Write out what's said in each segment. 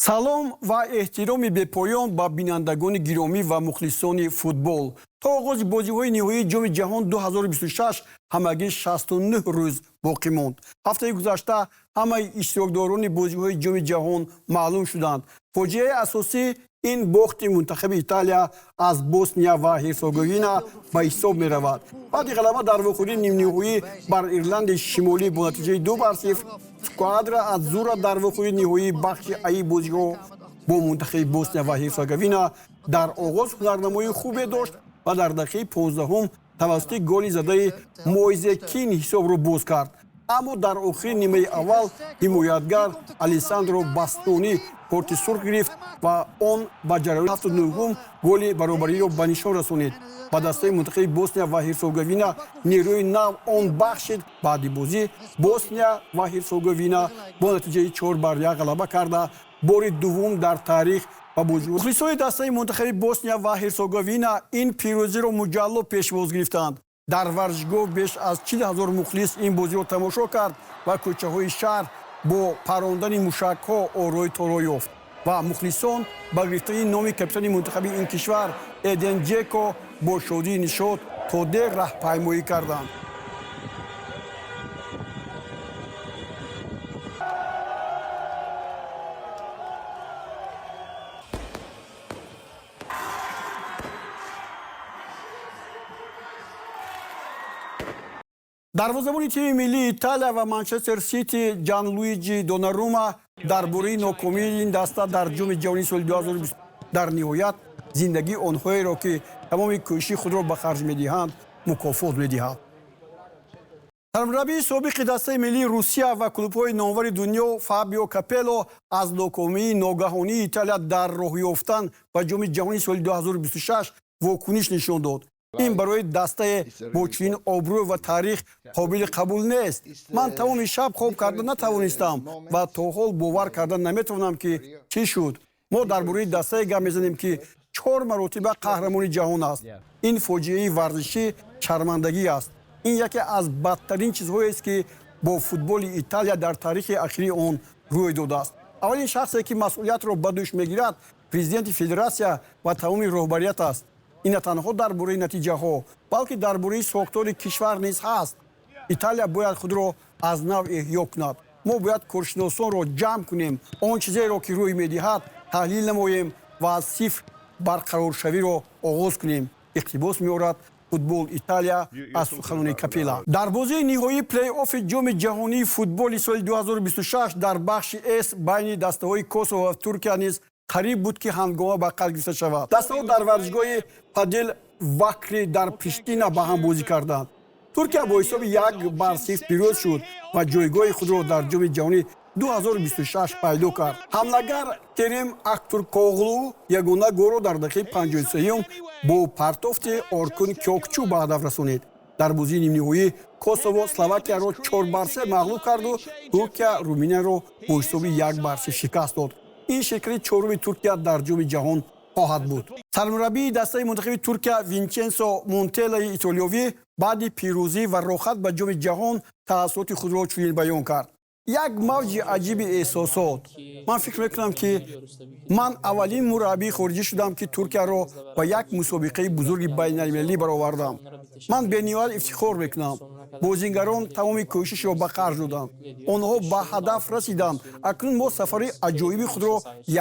Салом ва эҳтироми бепоён ба бинандагони гиромӣ ва мухлисони футбол. То оғози бозиҳои ниҳоии Ҷоми ҷаҳон 2026 ҳамагӣ 69 рӯз боқӣ монд. Ҳафтаи гузашта ҳамаи иштирокдорони бозиҳои Ҷоми ҷаҳон маълум шуданд. Фоҷиаи асосӣ ин бохти мунтахаби Италия аз Босния ва Ҳерсеговина ба ҳисоб меравад. Баъди ғалаба дар вохӯрии нимниҳоӣ бар Ирландияи Шимолӣ бо натиҷаи 2-0, Сквадра Адзура дар вохӯрии ниҳоии бахши аи бозиҳо бо мунтахаби Босния ва Ҳерсеговина дар оғоз ҳунарнамоии хубе дошт ва дар дақиқаи 15-ум тавассути голи задаи Мойзе Кин ҳисобро боз кард. Аммо дар охири нимаи аввал ҳимоятгар Алессандро Бастони корти сурх гирифт ва он ба ҷараёни 79-ум голи баробариро ба нишон расонид. Ба дастаи мунтахаби Босния ва Ҳерсеговина нерӯи нав он бахшид. Баъди бозӣ Босния ва Ҳерсеговина бо натиҷаи 4-1 ғалаба карда, бори дуввум дар таърих ба бозӣ. Мухлисони дастаи мунтахаби Босния ва Ҳерсеговина ин пирӯзиро муҷалло пешвоз гирифтанд. Дар варзишгоҳ беш аз 40 000 мухлис ин бозиро тамошо кард ва кӯчаҳои шаҳр бо парондани мушакҳо орои торо ёфт ва мухлисон ба гирифтани номи капитани мунтахаби ин кишвар Эден Ҷеко бо шодии нишот то дер раҳпаймоӣ карданд. Дарвозабони тими миллии Италия ва Манчестер Сити Ҷанлуиҷи Донарума дар бораи нокомии ин даста дар Ҷоми ҷаҳонии соли 2020: дар ниҳоят зиндагии онҳоеро, ки тамоми кӯшиши худро ба харҷ медиҳанд, мукофот медиҳад. Сармураббии собиқи дастаи миллии Русия ва клубҳои номвари дунё Фабио Капелло аз нокомии ногаҳонии Италия дар роҳ ёфтан ба Ҷоми ҷаҳонии соли 2026 вокуниш нишон дод. Ин барои дастае бо чунин обрӯ ва таърих қобили қабул нест. Ман тамоми шаб хоб карда натавонистам ва то ҳол бовар карда наметавонам, ки чӣ шуд. Мо дар бораи дастае гап мезанем, ки чор маротиба қаҳрамони ҷаҳон аст. Ин фоҷиаи варзишӣ шармандагӣ аст. Ин яке аз бадтарин чизҳоест, ки бо футболи Италия дар таърихи ахирии он рӯй додааст. Аввалин шахсе, ки масъулиятро ба дӯш мегирад, президенти федератсия ва тамоми роҳбарият аст. Ин на танҳо дар бораи натиҷаҳо, балки дар бораи сохтори кишвар низ ҳаст. Италия бояд худро аз нав эҳё кунад. Мо бояд коршиносонро ҷамъ кунем, он чизеро, ки рӯй медиҳад, таҳлил намоем ва аз сифр барқароршавиро оғоз кунем, иқтибос меорад Футбол Италия аз суханони Капелло. Дар бозии ниҳоии плей-оффи Ҷоми ҷаҳонии футболи соли 2026 дар бахши С байни дастаҳои Косово ва Туркия низ қариб буд, ки ҳангома ба қайд гирифта шавад. Дастаҳо дар варзишгоҳи Фадил Вакри дар Приштина ба ҳам бозӣ карданд. Туркия бо ҳисоби 1-0 пирӯз шуд ва ҷойгоҳи худро дар Ҷоми ҷаҳонии 2026 пайдо кард. Ҳамлагар Керим Актуркоғлу ягона голро дар дақиқаи 53-юм бо партофти Оркун Кёкчу ба ҳадаф расонид. Дар бозии нимниҳоӣ Косово Словакияро 4-3 мағлуб карду Туркия Руминияро бо ҳисоби 1-0 шикаст дод. Ин ширкати чоруми Туркия дар Ҷоми ҷаҳон хоҳад буд. Сармураббии дастаи мунтахаби Туркия Винченсо Монтелаи итолиёвӣ баъди пирӯзӣ ва рохат ба Ҷоми ҷаҳон таассуроти худро чунин баён кард: як мавҷи аҷиби эҳсосот. Ман фикр мекунам, ки ман аввалин мураббии хориҷӣ шудам, ки Туркияро ба як мусобиқаи бузурги байналмилалӣ баровардам. Ман бениҳоят ифтихор мекунам. Бозингарон тамоми кӯшишро ба харҷ доданд, онҳо ба ҳадаф расиданд. Акнун мо сафари аҷоиби худро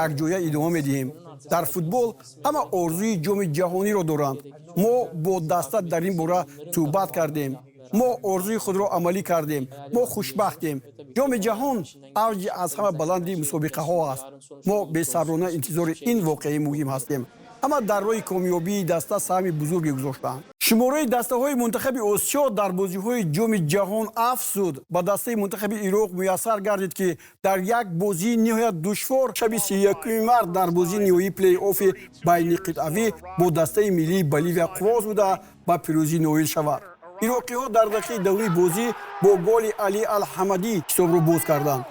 якҷоя идома медиҳем. Дар футбол ҳама орзуи Ҷоми ҷаҳониро доранд. Мо бо даста дар ин бора суҳбат кардем. Мо орзуи худро амалӣ кардем. Мо хушбахтем. Ҷоми ҷаҳон авҷи аз ҳама баланди мусобиқаҳо аст. Мо бесаброна интизори ин воқеаи муҳим ҳастем. Ҳама дар роҳи комёбии даста саҳми бузурге гузоштаанд. Шумораи дастаҳои мунтахаби Осиё дар бозиҳои Ҷоми ҷаҳон афзуд. Ба дастаи мунтахаби Ироқ муяссар гардид, ки дар як бозии ниҳоят душвор шаби 31-уми март дар бозии ниҳоии плей-оффи байниқитъавӣ бо дастаи миллии Боливия қувва буда, ба пирӯзӣ ноил шавад. Ироқиҳо дар дақиқаи 10-уми бозӣ бо голи Али Алҳамадӣ ҳисобро боз карданд.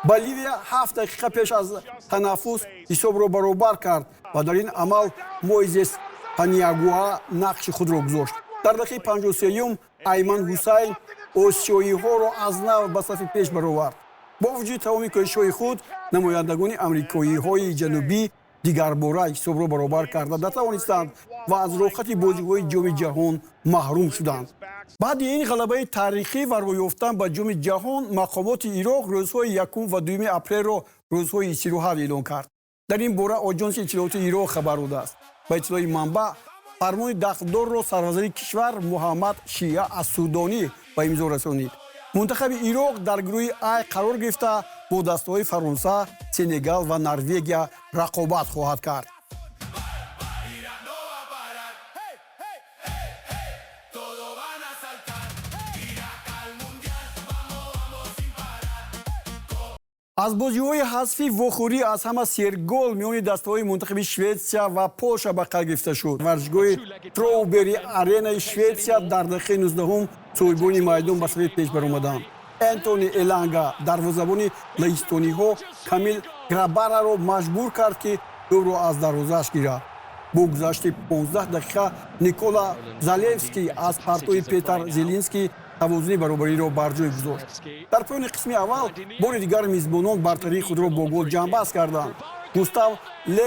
Боливия 7 дақиқа пеш аз танаффус ҳисобро баробар кард ва дар ин амал Мойзес Паниагуа нақши худро гузошт. Дар дақиқаи 53-юм Айман Ҳусайн осиёиҳоро аз нав ба сафи пеш баровард. Бо вуҷуди тамоми кӯшишҳои худ, намояндагони амрикоиҳои ҷанубӣ дигарбора ҳисобро баробар карда натавонистанд ва аз роҳхати бозиҳои Ҷоми Ҷаҳон маҳрум шуданд. Баъди ин ғалабаи таърихӣ ва рӯй ёфтан ба Ҷоми Ҷаҳон, мақомоти Ироқ рӯзҳои 1 ва 2 апрелро рӯзҳои истироҳат эълон кард. Дар ин бора Оҷонси иттилооти Ироқ хабар додааст. Ба иттилои манбаъ, фармони дахлдорро сарвазири кишвар Муҳаммад Шия Ассудонӣ ба имзо расонид. Мунтахаби Ироқ дар гурӯҳи Ай қарор гирифта, бо дастаҳои Фаронса, Сенегал ва Норвегия рақобат хоҳад кард. Аз бозиҳои ҳазфӣ вохӯрӣ аз ҳама сергол миёни дастаҳои мунтахаби Шветсия ва Полша ба қайд гирифта шуд. Варзишгоҳи Троубери Аренаи Шветсия дар дақиқаи 19-ум соҳибони майдон ба сафи пеш баромаданд. Энтони Эланга, дарвозабони лаҳистониҳо, Камил Грабараро маҷбур кард, ки тӯбро аз дарвозааш гирад. Бо гузашти 15 дақиқа Никола Залевский аз партои Петар Зелинский тавозуни баробариро бар ҷой гузошт. Дар поёни қисми аввал бори дигар мизбонон бартарии худро бо гол ҷамъбаст карданд. Густав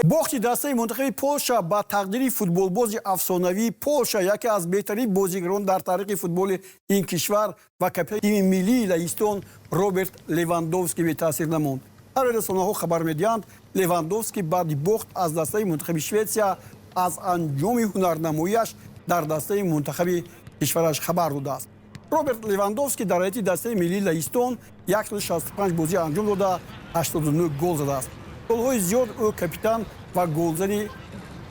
Бохти дастаи мунтахаби Полша ба тақдири футболбози афсонавии Полша, яке аз беҳтарин бозигарон дар таърихи футболи ин кишвар ва капитани тими миллии Лаҳистон Роберт Левандовский бетаъсир намонд. Ҳар расонаҳо хабар медиҳанд, Левандовский баъди бохт аз дастаи мунтахаби Шветсия аз анҷоми ҳунарнамоиаш дар дастаи мунтахаби кишвараш хабар додааст. Роберт Левандовский дар ҳайати дастаи миллии Лаҳистон 165 бозӣ анҷом дода, 89 гол задааст. Солҳои зиёд ӯ капитан ва голзани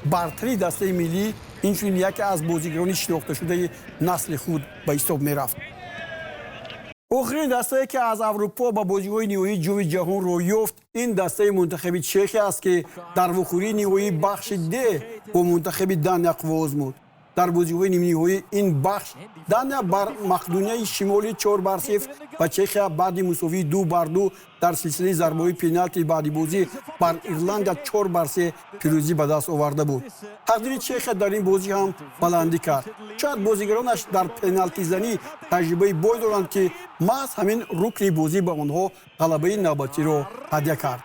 бартари дастаи миллӣ, инчунин яке аз бозигарони шинохташудаи насли худ ба ҳисоб мерафт. Охирин дастае, ки аз Аврупо ба бозиҳои ниҳоии Ҷоми Ҷаҳон роҳ ёфт, ин дастаи мунтахаби Чехия аст, ки дар вохӯрии ниҳоии бахши Д бо мунтахаби Дания қувва озмуд. Дар бозиҳои нимниҳоии ин бахш Дания бар Мақдунияи Шимолӣ 4-0 ва Чехия баъди мусовии 2-2 дар силсилаи зарбаҳои пеналти баъди бозӣ бар Ирландия 4-3 пирӯзӣ ба даст оварда буд. Тақдири Чехия дар ин бозӣ ҳам баландӣ кард. Шояд бозигаронаш дар пеналтизанӣ таҷрибаи бой доранд, ки маҳз ҳамин рукни бозӣ ба онҳо ғалабаи навбатиро ҳадя кард.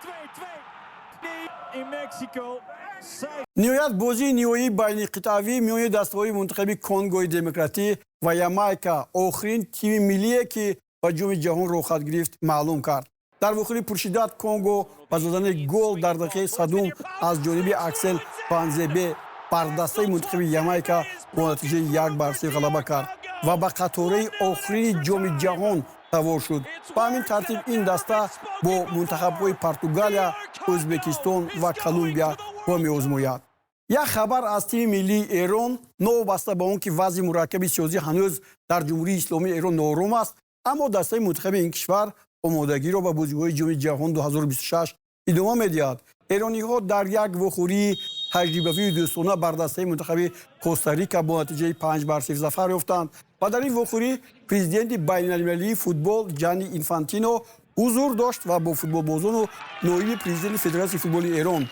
Ниҳоят, бозии ниҳоии байниқитъавӣ миёни дастаҳои мунтахаби Конгои Демократӣ ва Ямайка охирин тими миллие, ки ба Ҷоми Ҷаҳон роҳхат гирифт, маълум кард. Дар вохӯрии пуршиддат Конго ба задани гол дар дақиқаи 100-ум аз ҷониби Аксел Туанзебе бар дастаи мунтахаби Ямайка бо натиҷаи 1-0 ғалаба кард ва ба қатораи охирини Ҷоми Ҷаҳон савор шуд. Ба ҳамин тартиб ин даста бо мунтахабҳои Португалия, Ӯзбекистон ва Колумбия меозмояд. Як хабар аз тими миллии Эрон. Новобаста ба он ки вазъи мураккаби сиёсӣ ҳанӯз дар Ҷумҳурии Исломии Эрон ноором аст, аммо дастаи мунтахаби ин кишвар омодагиро ба бозиҳои Ҷоми Ҷаҳон 2026 идома медиҳад. Эрониҳо дар як вохӯрии таҷрибавию дӯстона бар дастаи мунтахаби Костарика бо натиҷаи 5-0 зафар ёфтанд ва дар ин вохӯрӣ президенти байналмилалии футбол Ҷанни Инфантино ҳузур дошт ва бо футболбозону ноиби президенти Федератсияи футболи Эрон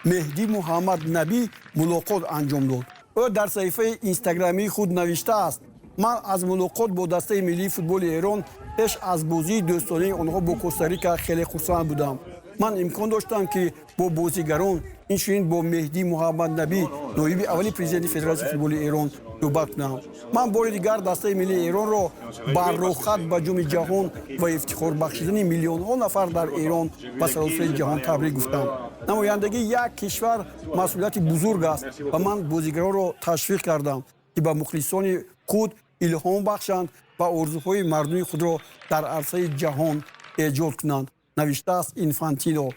Меҳдӣ Муҳаммад Набӣ мулоқот анҷом дод. Ӯ дар саҳифаи инстаграмии худ навиштааст: «Ман аз мулоқот бо дастаи миллии футболи Эрон пеш аз бозии дӯстонаи онҳо бо Костарика хеле хурсанд будам. Ман имкон доштам, ки бо бозигарон, инчунин бо Меҳдӣ Муҳаммад Набӣ, ноиби аввали президенти Федератсияи футболи Эрон, суҳбат кунам. Ман бори дигар дастаи миллии Эронро бар роҳхат ба Ҷоми Ҷаҳон ва ифтихор бахшидани миллионҳо нафар дар Эрон ва саросари ҷаҳон табрик гуфтам. Намояндагии як кишвар масъулияти бузург аст ва ман бозигаронро ташвиқ кардам, ки ба мухлисони худ илҳом бахшанд ва орзуҳои мардуми худро дар арсаи ҷаҳон эҷод кунанд», навиштааст Инфантино.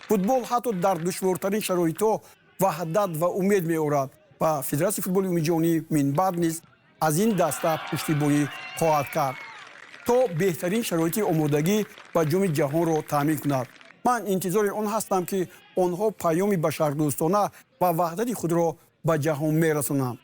«Футбол ҳатто дар душвортарин шароитҳо ваҳдат ва умед меорад ва Федератсияи футболи умумиҷаҳонӣ минбаъд низ аз ин даста пуштибонӣ хоҳад кард, то беҳтарин шароити омодагӣ ба Ҷоми Ҷаҳонро таъмин кунад. Ман интизори он ҳастам, ки онҳо паёми башардӯстона ва ваҳдати худро ба ҷаҳон мерасонанд».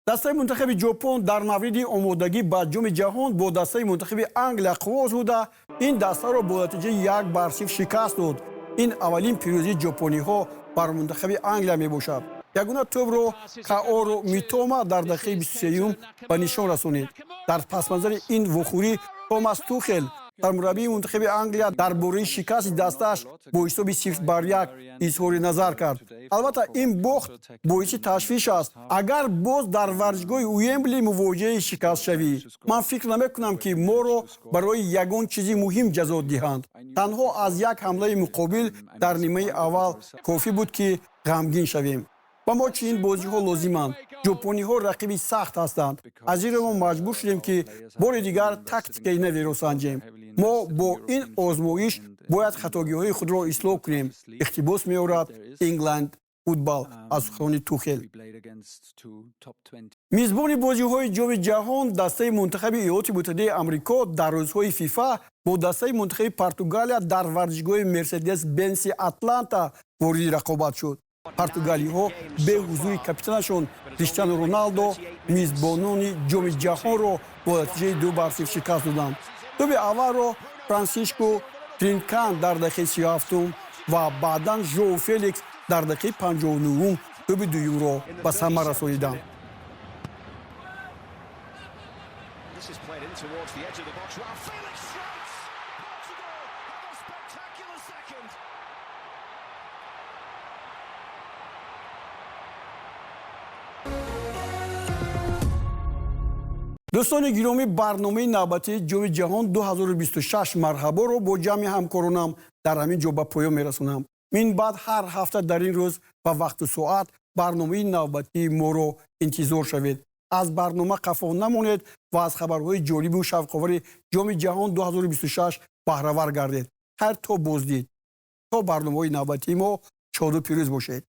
Дастаи мунтахаби Ҷопон дар мавриди омодагӣ ба Ҷоми Ҷаҳон бо дастаи мунтахаби Англия қувва озмуда, ин дастаро бо натиҷаи 1-0 шикаст дод. Ин аввалин пирӯзии ҷопониҳо бар мунтахаби Англия мебошад. Ягона тӯбро Каору Митома дар дақиқаи 23-юм ба нишон расонид. Дар пасманзари ин вохӯрӣ Томас Тухел, сармураббии мунтахаби Англия, дар бораи шикасти дастааш бо ҳисоби 0-1 изҳори назар кард. Албатта, ин бохт боиси ташвиш аст. Агар боз дар варзишгоҳи Уембли мувоҷиҳаи шикаст шавӣ, ман фикр намекунам, ки моро барои ягон чизи муҳим ҷазо диҳанд. Танҳо аз як ҳамлаи муқобил дар нимаи аввал кофӣ буд, ки ғамгин шавем. Ба мо чунин бозиҳо лозиманд. Ҷопониҳо рақиби сахт ҳастанд. Аз ин рӯ мо маҷбур шудем, ки бори дигар тактикаи наверо санҷем. Мо бо ин озмоиш бояд хатогиҳои худро ислоҳ кунем, иқтибос меорад Ингланд Футбал аз суханони Тухел. Мизбони бозиҳои Ҷоми Ҷаҳон, дастаи мунтахаби Иёлоти Муттаҳидаи Амрико, дар рӯзҳои ФИФА бо дастаи мунтахаби Португалия дар варзишгоҳи Мерседес Бенси Атланта вориди рақобат шуд. Португалиҳо бе ҳузури капитанашон Криштиану Роналдо мизбонони Ҷоми Ҷаҳонро бо натиҷаи 2-0 шикаст доданд. Тӯби аввалро Франсишку Тринкан дар дақиқаи 37-ум ва баъдан Жоу Феликс дар дақиқаи 59-ум тӯби дуюмро ба самар расониданд. This is played in towards the edge of the box. Joao Felix strikes! Portugal have a spectacular second. Дӯстони гиромӣ, барномаи навбатии Ҷоми Ҷаҳон 2026 марҳаборо бо ҷамъи ҳамкоронам дар ҳамин ҷо ба поён мерасонам. Мин баъд ҳар ҳафта дар ин рӯз ва вақту соат барномаи навбатии моро интизор шавед. Аз барнома қафо намонед ва аз хабарҳои ҷолибу шавқовари Ҷоми Ҷаҳон 2026 баҳравар гардед. Хайр, то боздид, то барномаҳои навбатии мо, шоду пирӯз бошед.